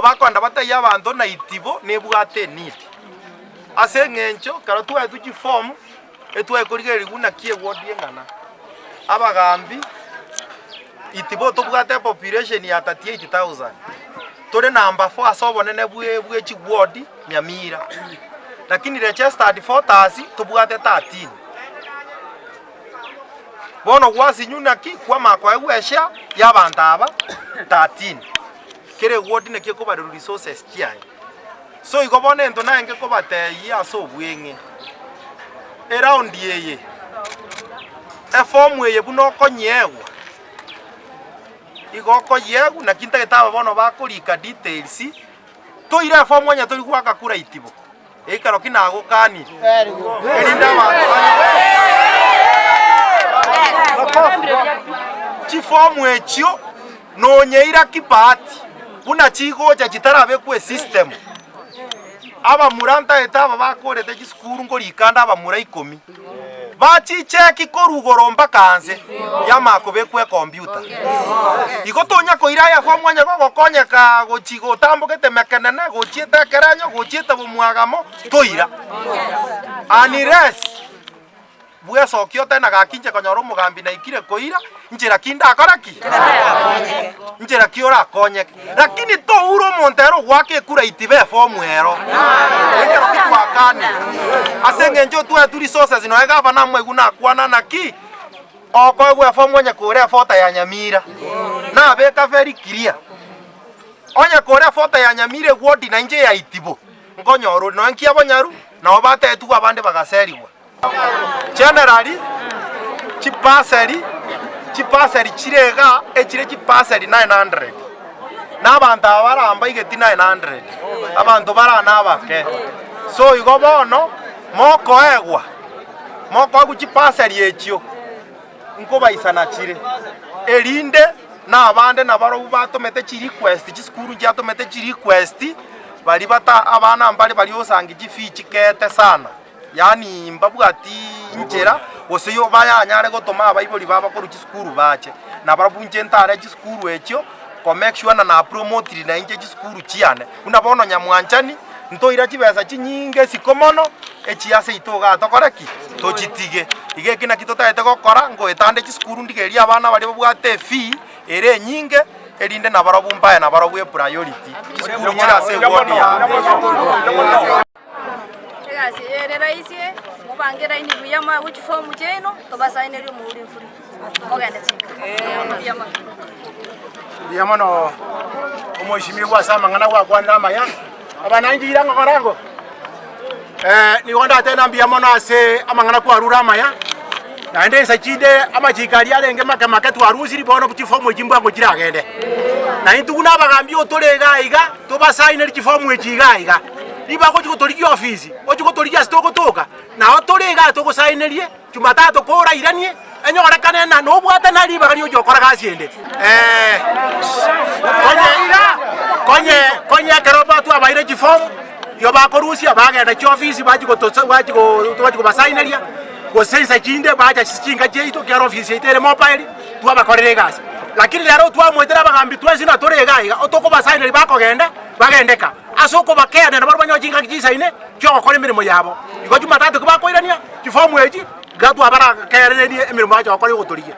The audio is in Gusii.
Bakoenda batebie abanto na itibo nebwate enidi. Ase eng'encho ekero twaetwe chifomu, etwaye korigererigwa naki eward eng'ana. Abagambi, itibo tobwate epopulation ya 38,000, tore number four ase obonene bwe bwe chiward Nyamira, lakini registered voters tobwate 13. Bono gwasinywa naki kwamanya koegwa eshare ya abanto aba 13. Kera eward naki ekobarerwa resources chiaye. So igo bono ento naenge kobatebia ase obweng'e, eround eye, eform eye buna okonyeegwa, igo okoyeegwa naki ntagete aba bono bakorika details, toire eform onye tori goaka kura itibo. Ekero ki nagokanire, erinde abanto banyore chifomu echio nonyeira ki bahati buna chigocha chitarabekwa esystem. Abamura ntaete aba bakorete chisukuru nkorika ande abamura ikomi. Bachicheki korwa igoro mpaka anse, yamanya kobekwa ekompiuta. Igo tonya koira aya form onye gogokonyeka gochi gotambogete emekenene, gochiete ekerenyo, gochiete bomwagamo, toira. Unless bwesokia otebe na gaki inche konyora omogambi naikire koira, nchera ki ndakore ki? Nchera ki orakonyeke? Lakini toure omonto ere ogoaka ekura itibe efomu ero. Ekero ki twakanire. Ase eng'encho otwaetwe resources nonya gavana amaigwe nakwana naki okoegwa efomu onye kore efota ya Nyamira. Nabeka very clear. Onye kore efota ya Nyamira eward na inche ya Itibo nkonyora ore nonya nki abonyaru nabo batetigwe abande bagaserigwa. Generally, chipaseri, chipaseri chire igaa, echire chipaseri 900, na abanto aba barambaigeti 900, abanto bara nabake. So igo bono, mokoegwa, mokoegwa chipaseri echio, nkobaisana chire, erinde na abande nabarobwo batomete chirequest, chisukuru nchiatomete chirequest, baria bata abana mbare baria osangi chifee chikeete sana. Yaani mbabwati inchera, gose yo bayanyare gotoma abaibori babo korwa chisukuru bache. Na barabwo inche ntare chisukuru echio, ko make sure ng'a napromotiri na inche chisukuru chiane. Buna bono Nyamwanchani, ntoira chibesa chinyinge isiko mono, echi ase ito igaa tokore ki? Tochitige. Iga eki naki totagete gokora, ngoetande chisukuru ndigererie abana baria babwate efee, ere enyinge, erinde nabarobwo mbae nabarobwo epriority, chisukuru chire ase eward yane. Egasi eye ere rahisi, mobange line buya moegwe chifomu chiaino, tobasainerie omouri free, mogende chinka. Mbuya mono. Mbuya mono omoisimigwa ase amang'ana gwakwanire amaya, abana inche ira ngokora ngo nigo ndatebe ng'a mbuya mono ase amang'ana kwarure amaya, naende insa chinde amachiko aria arenge make make twarusirie bono chifomu echi mbwango chiragende. Na intwe buna abagambi otore iga iga, tobasaineri chifomu echi iga iga. Ribaga ochia gotorigia ofisi, ochia gotorigia ase togotoka, nao tore igaa togosainerie, Jumatatu korairanie, enyorekane ng'a nobwate na ribaga riochia gokora gasi ende. Konye, konye, konye ekero ba twabaire chifomu, igo bakorusia bagenda chiofisi bachia gotosa bachia go bachia kobasaineria, gose insa chinde bacha ase chinka chiaito ekiagera ofisi yaito ere mobile, twabakorera egasi. Lakini rero twamoetera abagambi twensi ng'a tore iga iga, otokobasaineria bakogenda, bagendeka. Ase okobakea naende barabwo banyore chingaki chisaine chi'ogokora emeremo yabo. Igo Jumatatu kibakoirania chifomu echi, iga twabarakerererie emeremo bacha gokora y'ogotorigia.